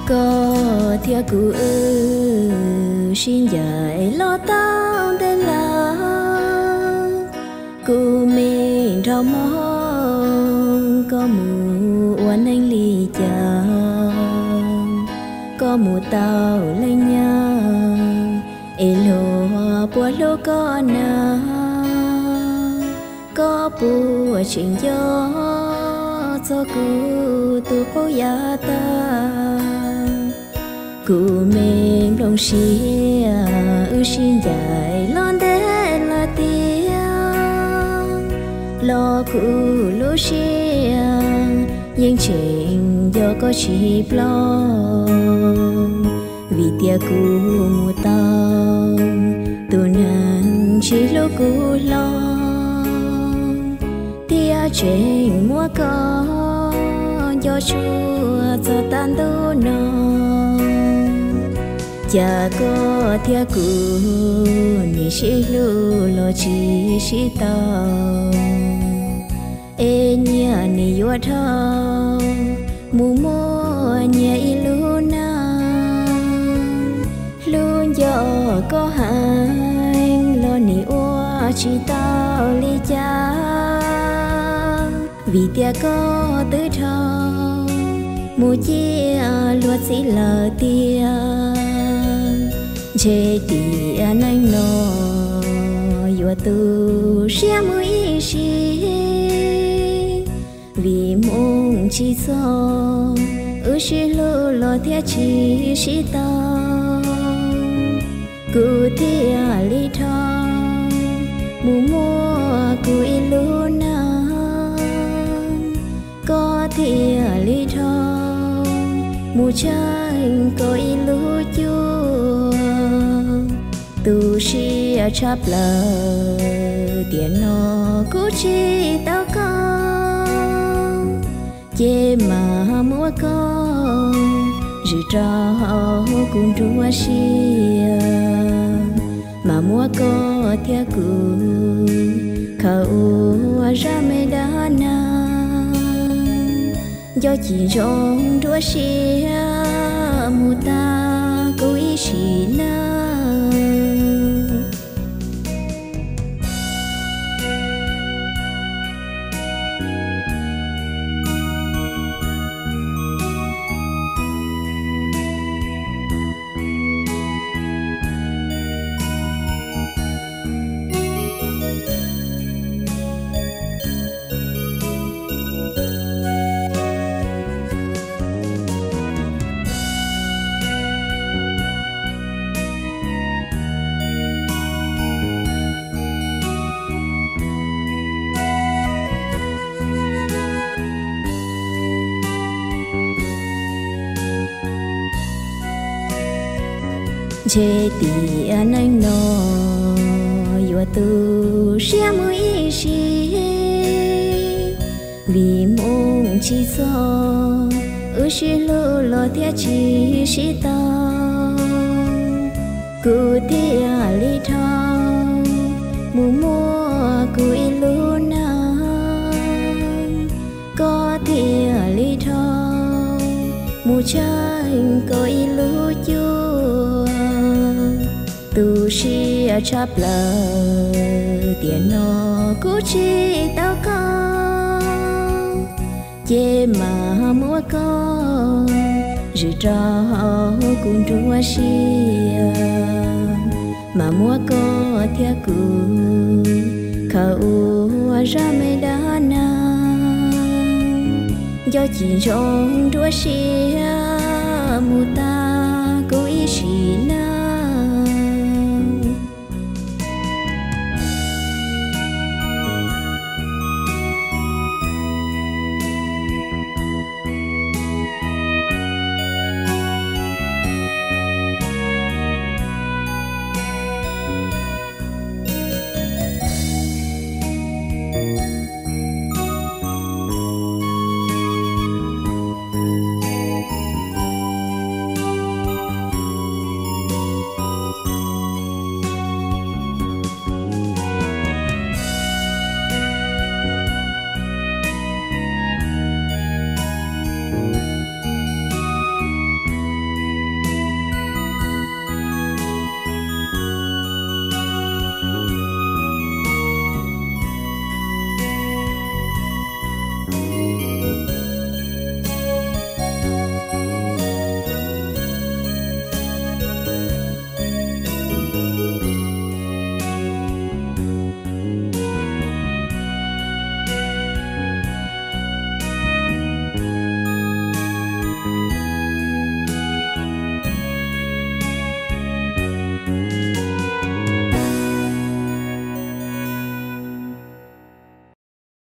Koj thiab kuv wb sib ncaim los tau ntev lawm, kuv me nraug mog, koj mus ua neej li cas, koj mus tau leej nyob es luag puas hlub koj na? Koj puas tseem nco txog kuv tus qub yav tag? Kuv me nplooj siab, wb sib ncaim los ntev lawm tiag, los kuv lub siab yeej tseem nco koj tsis ploj. Vim tias kuv mus tau tus neeg tsis hlub kuv hlo, thiab tseem muab koj nco tshua txog tag ntuj no. Cas koj thiab kuv nim sib hlub los tsis sib tau, es nyias nim yuav dhau mus muaj nyias ib lub neej. Hlub nco koj heev los nim ua tsis tau li cas, vim tias koj twb dhau mus ciaj luag txib lawm tiag. Ntshe tiam neej no yuav tu siab mus ib sim, vim hmoo tsis txog, wb sib hlub los thiab tsis sib tau. Kuv thiaj li dhau mus muaj kuv ib lub neej, koj thiaj li dhau mus tseem koj ib lub cuab. Tu siab tshaj plaws tiam no kuv tsis tau koj, ces mam muab koj zwm rau hauv kuv nruab siab, mam muab koj thiab kuv khaws ua zaj me dab neeg. Nco cim ntsoov nruab siab mus tag kuv ib sim neej. Ntshe tiam neej no yuav tu siab mus ib sim, vim hmoo tsis txog, wb sib hlub los thiab tsis sib tau. Kuv thiaj li dhau mus muaj kuv ib lub neej, koj thiaj li dhau mus tseem koj ib lub cuab. Tu siab tshaj plaws tiam no kuv tsis tau koj, ces mam muab koj zwm rau hauv kuv nruab siab, mam muab koj thiab kuv khaws ua zaj me dab neeg. Nco cim ntsoov nruab siab mus tag kuv ib sim neej.